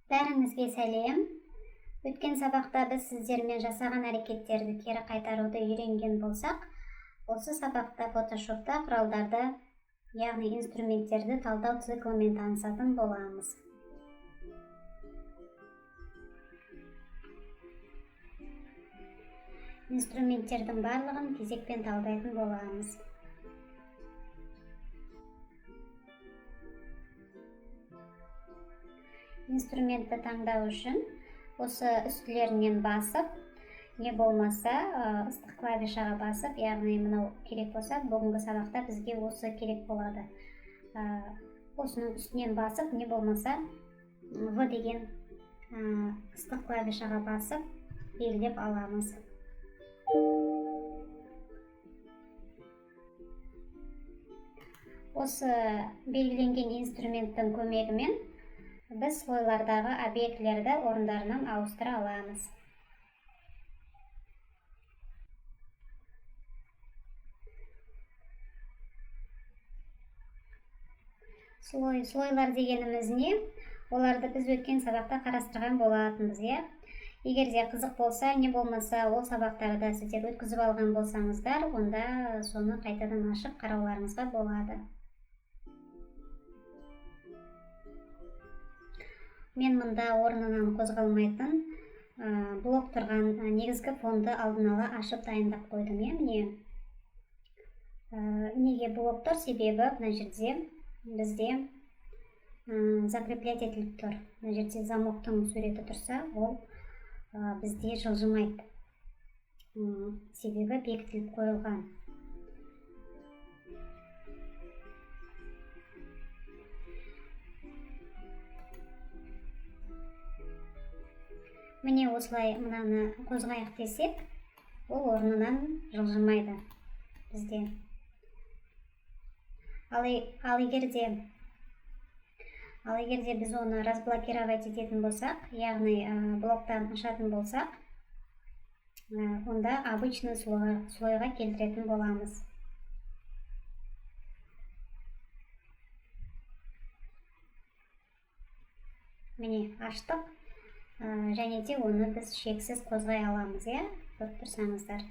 Бәріңізге сәлем. Өткен сабақта біз сіздермен жасаған әрекеттерді кері қайтаруды үйренген болсақ, осы сабақта Photoshop'та құралдарды, яғни инструменттерді талдау циклімен танысатын боламыз. Инструменттердің барлығын кезекпен талдайтын боламыз. Инструментті таңдау үшін осы үстілерінен басып, не болмаса ыстық клавишаға басып, яғни мынау керек болса, бүгінгі сабақта бізге осы керек болады. Осының үстінен басып, не болмаса В деген ыстық клавишаға басып белгілеп аламыз. Осы белгіленген инструменттің көмегімен біз слойлардағы объектілерді орындарынан ауыстыра аламыз. Слойлар дегеніміз не? Оларды біз өткен сабақта қарастырған болатынбыз, иә? Егер де қызық болса, не болмаса ол сабақтарды сіздер өткізіп алған болсаңыздар, онда соны қайтадан ашып қарауларыңызға болады. Мен мұнда орнынан қозғалмайтын блок тұрған негізгі фонды алдын ала ашып дайындап қойдым, иә, міне. Неге блок тұр? Себебі мына жерде бізде закреплять етіліп тұр. Мына жерде замоктың суреті тұрса, ол бізде жылжымайды. Себебі бекітіліп қойылған. Міне осылай мынаны қозғайық десек, ол орнынан жылжымайды бізде. Ал егер де біз оны разблокировать ететін болсақ, яғни блоктан ашатын болсақ, онда обычный слойға келтіретін боламыз. Міне аштық. Және де оны біз шексіз қозғай аламыз, иә, көріп тұрсаңыздар.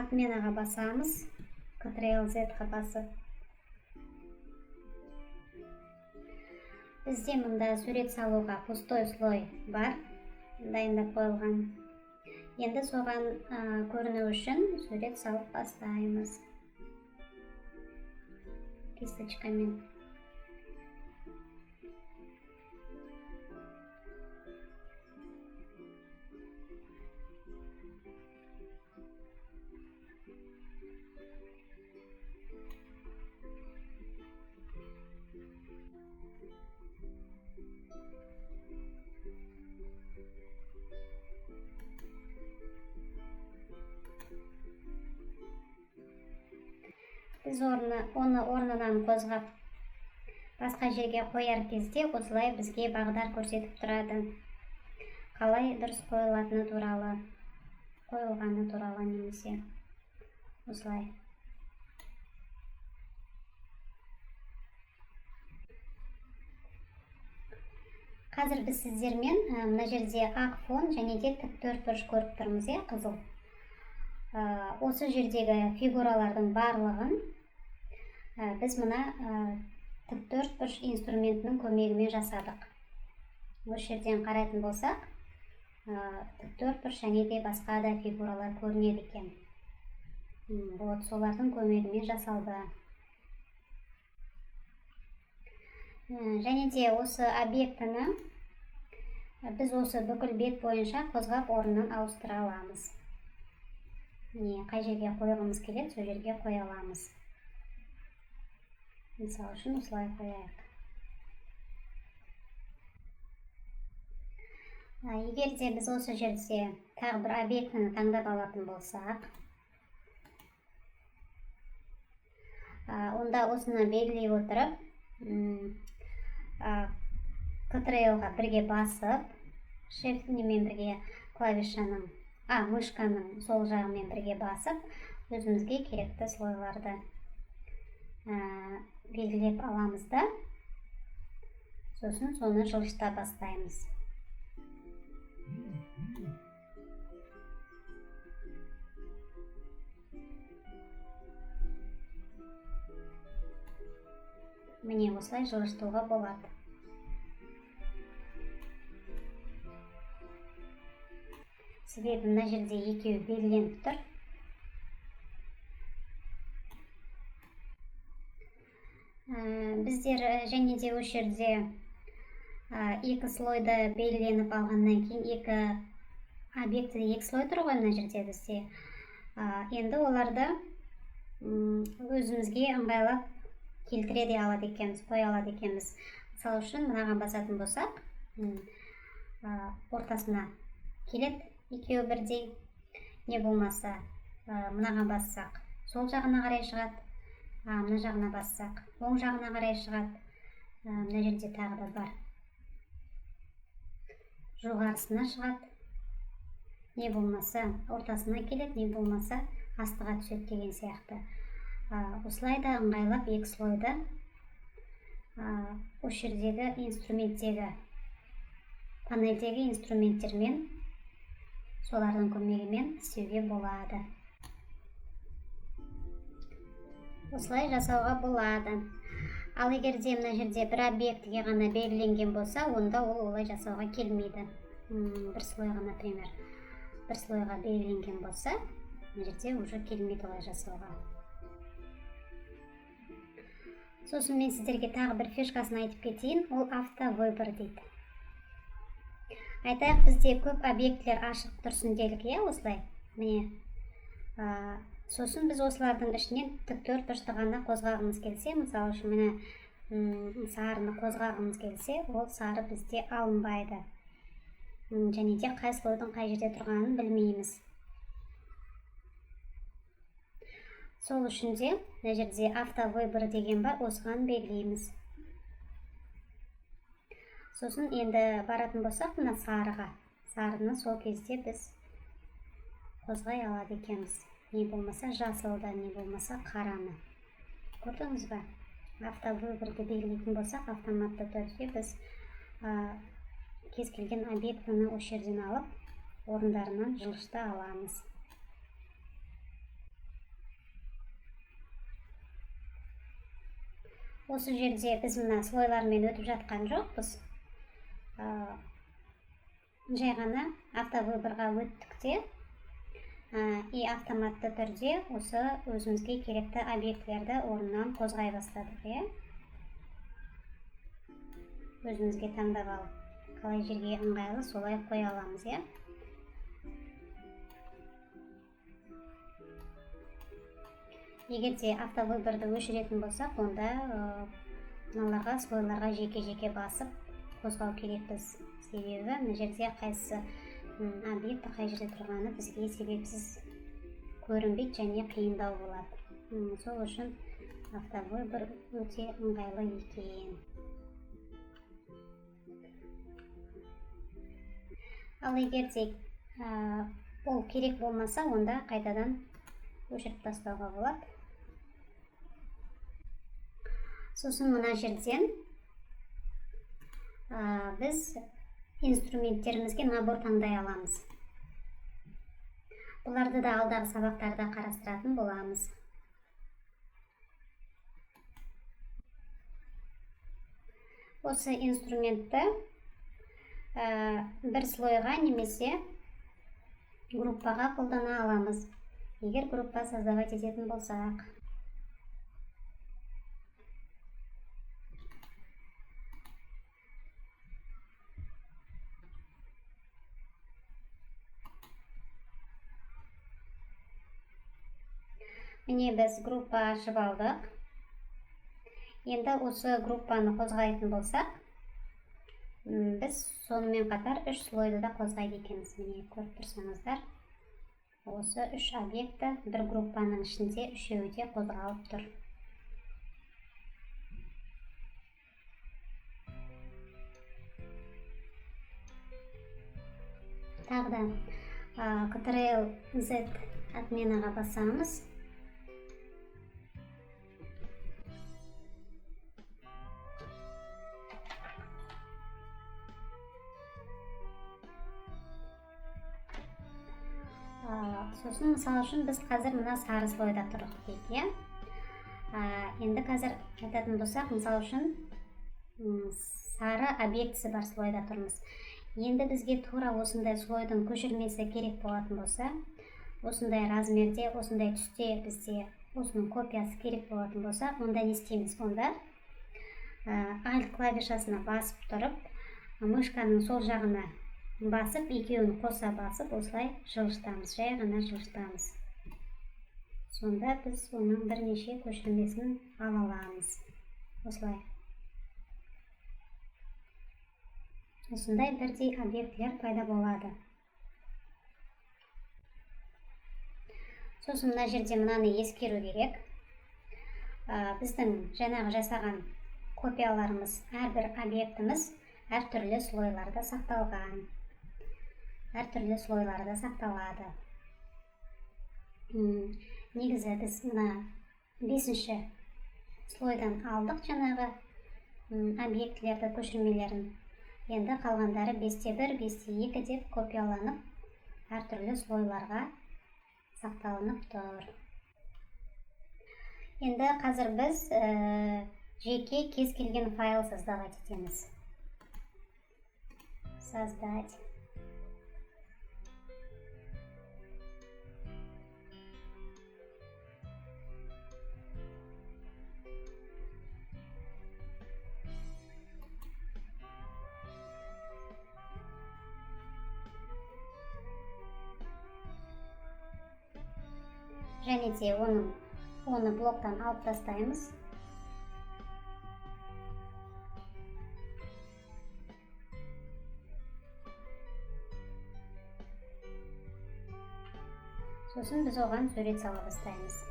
Отменаға басамыз, Ctrl Z-ға басып. Бізде мұнда сурет салуға пустой слой бар, дайындап қойылған. Енді соған көріну үшін сурет салып бастаймыз. Кисточкамен. Біз оны орнынан қозғап басқа жерге қояр кезде осылай бізге бағдар көрсетіп тұрады. Қалай дұрыс қойылатыны туралы, қойылғаны туралы немесе осылай. Қазір біз сіздермен мына жерде ақ фон және де тік төрт бұрыш көріп тұрмыз, иә, қызыл. Осы жердегі фигуралардың барлығын біз мына тік төрт бұрыш инструментінің көмегімен жасадық. Осы жерден қарайтын болсақ, тік төрт бұрыш және де басқа да фигуралар көрінеді екен. Вот солардың көмегімен жасалды. Және де осы объектіні біз осы бүкіл бет бойынша қозғап орнынан ауыстыра аламыз. Міне, қай жерге қойғымыз келеді, сол жерге қоя аламыз. Мысал үшін осылай қояйық. Егер де біз осы жерде тағы бір объектіні таңдап алатын болсақ, онда осыны белгілей отырып, Ctrl-ға бірге басып, Shift немен бірге клавишаның, мышканың сол жағымен бірге басып, өзімізге керекті слойларды Белгілеп аламыз да, сосын соны жылжыта бастаймыз. Міне, осылай жылжытуға болады. Себебі мына жерде екеуі белгіленіп тұр. Біздер және де осы жерде екі слойды белгіленіп алғаннан кейін екі объектіде екі слой тұр ғой мына жерде бізде. Енді оларды өзімізге ыңғайлап келтіре де алады екенбіз, қоя алады екенбіз. Мысалы үшін мынаған басатын болсақ, ортасына келеді екеуі бірдей. Не болмаса, мынаған бассақ, сол жағына қарай шығады, мына жағына бассақ, оң жағына қарай шығады. Мына жерде тағы да бар. Жоғарысына шығады. Не болмаса ортасына келеді, не болмаса астыға түседі деген сияқты. Осылай да ыңғайлап екі слойды, осы жердегі инструменттегі, панельдегі инструменттермен, солардың көмегімен істеуге болады. Осылай жасауға болады. Ал егер де мына жерде бір объектіге ғана белгіленген болса, онда ол олай жасауға келмейді. Бір слойға, например, бір слойға белгіленген болса, мына жерде уже келмейді олай жасауға. Сосын мен сіздерге тағы бір фишкасын айтып кетейін, ол автовыбор дейді. Айтайық, бізде көп объектілер ашық тұрсын делік, иә, осылай. Міне, сосын біз осылардың ішінен тік төрт бұрышты ғана қозғағымыз келсе, мысалы үшін міне, сарыны қозғағымыз келсе, ол сары бізде алынбайды. Және де қай слойдың қай жерде тұрғанын білмейміз. Сол үшін де мына жерде автовыбор деген бар, осыған белгілейміз. Сосын енді баратын болсақ мына сарыға, сарыны сол кезде біз қозғай алады екенбіз. Не болмаса жасылды, не болмаса қараны. Көрдіңіз ба? Автовыборды белгілейтін болсақ, автоматты түрде біз кез келген объектіні осы жерден алып, орындарынан жылжыта аламыз. Осы жерде біз мына слойлармен өтіп жатқан жоқпыз. Жай ғана автовыборға өттік те, и автоматты түрде осы өзімізге керекті объектілерді орнынан қозғай бастадық, иә? Өзімізге таңдап алып, қалай жерге ыңғайлы солай қоя аламыз, иә? Егер де автовыборды өшіретін болсақ, онда мыналарға, слойларға жеке-жеке басып қозғау керекпіз. Себебі мына жерде қайсы объект қай жерде тұрғаны бізге себепсіз көрінбейді және қиындау болады. Сол үшін автовыбор өте ыңғайлы екен. Ал егер де ол керек болмаса, онда қайтадан өшіріп тастауға болады. Сосын мына жерден біз инструменттерімізге набор таңдай аламыз. Бұларды да алдағы сабақтарда қарастыратын боламыз. Осы инструментті бір слойға немесе группаға қолдана аламыз. Егер группа создавать ететін болсақ. Міне, біз группа ашып алдық. Енді осы группаны қозғайтын болсақ, біз сонымен қатар үш слойды да қозғайды екенбіз. Міне, көріп тұрсаңыздар, осы үш объекті бір группаның ішінде үшеуі де қозғалып тұр. Тағы да Ctrl Z отменаға басамыз. Сосын мысалы үшін біз қазір мына сары слойда тұрдық дейік, иә. Енді қазір айтатын болсақ, мысалы үшін сары объектісі бар слойда тұрмыз. Енді бізге тура осындай слойдың көшірмесі керек болатын болса, осындай размерде, осындай түсте бізде осының копиясы керек болатын болса, онда не істейміз? Онда Alt клавишасына басып тұрып, мышканың сол жағына басып, екеуін қоса басып, осылай жылжытамыз, жай ғана жылжытамыз. Сонда біз оның бірнеше көшірмесін ала аламыз. Осылай. Осындай бірдей объектілер пайда болады. Сосын мына жерде мынаны ескеру керек. Біздің жаңағы жасаған копияларымыз, әрбір объектіміз әртүрлі слойларда сақталған. Әртүрлі слойларда сақталады. Негізі біз мына 5-ші слойдан алдық жаңағы объектілерді, көшірмелерін. Енді қалғандары 5-те 1, 5-те 2 деп копияланып, әртүрлі слойларға сақталынып тұр. Енді қазір біз жеке кез келген файл создавать етеміз. Создать. Және де оны блоктан алып тастаймыз. Сосын біз оған сурет сала бастаймыз.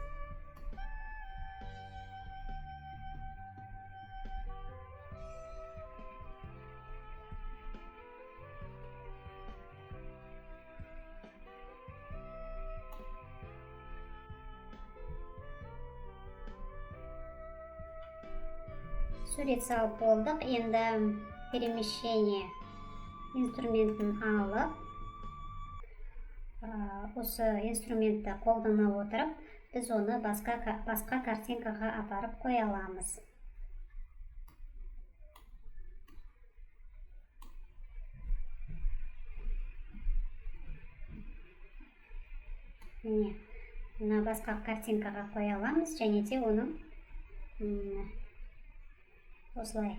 Сурет салып болдық. Енді перемещение инструментін алып, осы инструментті қолдана отырып, біз оны басқа картинкаға апарып қоя аламыз. Міне, мына басқа картинкаға қоя аламыз және де оның, осылай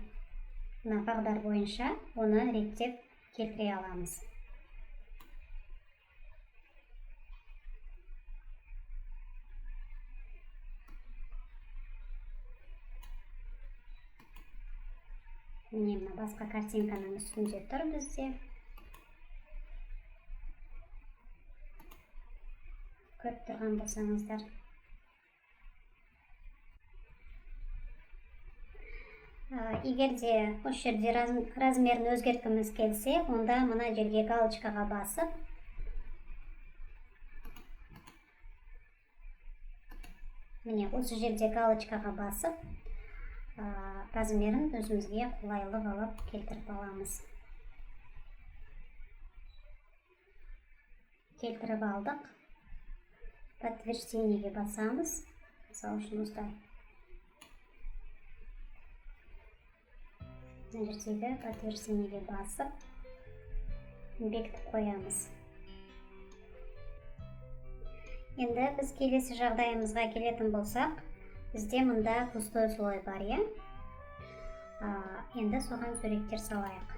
мына бағдар бойынша оны реттеп келтіре аламыз. Міне, мына басқа картинканың үстінде тұр бізде. Көріп тұрған болсаңыздар. Егер де осы жерде размерін өзгерткіміз келсе, онда мына жерге галочкаға басып, міне осы жерде галочкаға басып, размерін өзімізге қолайлы қылып келтіріп аламыз. Келтіріп алдық. Подтверждениеге басамыз. Мысалы үшін осылай. Мына жердегі подтверждениеге басып, бекітіп қоямыз. Енді біз келесі жағдайымызға келетін болсақ, бізде мұнда пустой слой бар, иә? Енді соған суреттер салайық.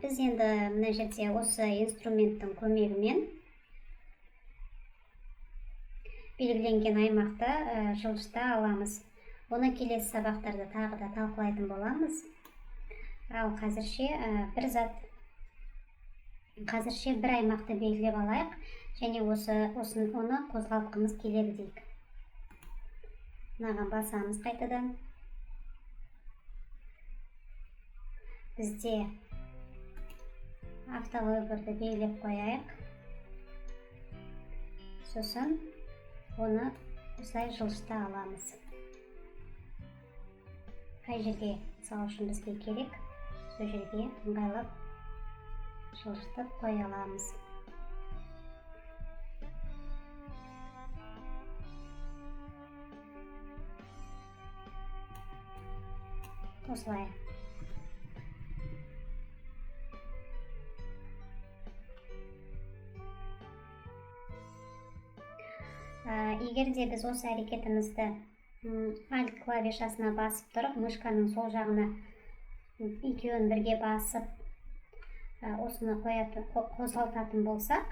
Біз енді мына жерде осы инструменттің көмегімен белгіленген аймақты жылжыта аламыз. Оны келесі сабақтарда тағы да талқылайтын боламыз. Ал қазірше бір зат, қазірше бір аймақты белгілеп алайық. Және оны қозғалтқымыз келеді дейік. Мынаған басамыз қайтадан. Бізде автовыборды белгілеп қояйық. Сосын оны осылай жылжыта аламыз. Қай жерге, мысалы үшін, бізге керек, сол жерге ыңғайлап жылжытып қоя аламыз. Осылай. Егер де біз осы әрекетімізді Alt клавишасына басып тұрып, мышканың сол жағына екеуін бірге басып, осыны қозғалтатын болсақ,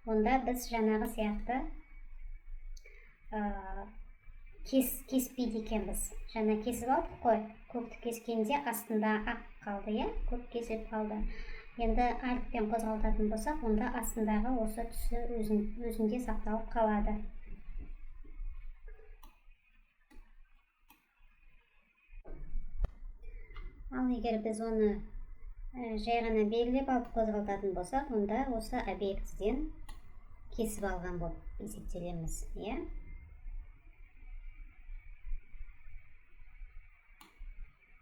онда біз жаңағы сияқты кеспейді екенбіз. Жаңа кесіп алдық қой, көкті кескенде астында ақ қалды, иә, көк кесіліп қалды. Енді Alt-пен қозғалтатын болсақ, онда астындағы осы түсі өзінде сақталып қалады. Ал егер біз оны жай ғана белгілеп алып қозғалтатын болсақ, онда осы объектіден кесіп алған болып есептелеміз, иә?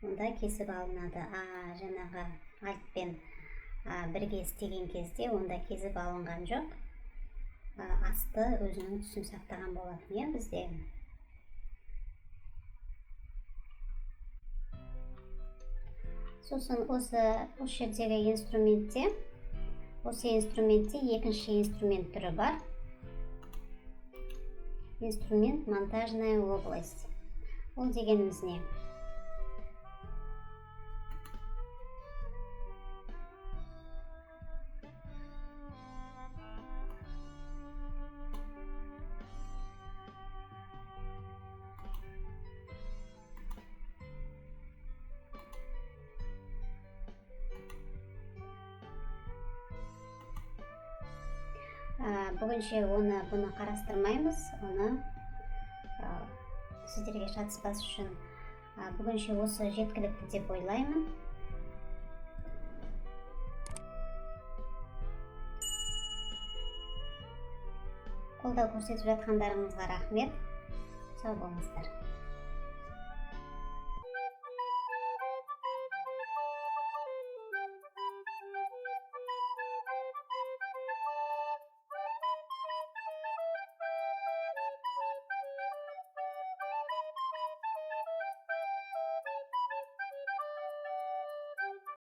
Онда кесіп алынады. Жаңағы Alt-пен бірге істеген кезде онда кесіп алынған жоқ. Асты өзінің түсін сақтаған болатын, иә, бізде. Сосын осы жердегі инструментте, осы инструментте екінші инструмент түрі бар. Инструмент монтажная область. Ол дегеніміз не? Бүгінше бұны қарастырмаймыз, оны сіздерге шатыспас үшін, бүгінше осы жеткілікті деп ойлаймын. Қолдау көрсетіп жатқандарыңызға рахмет. Сау болыңыздар.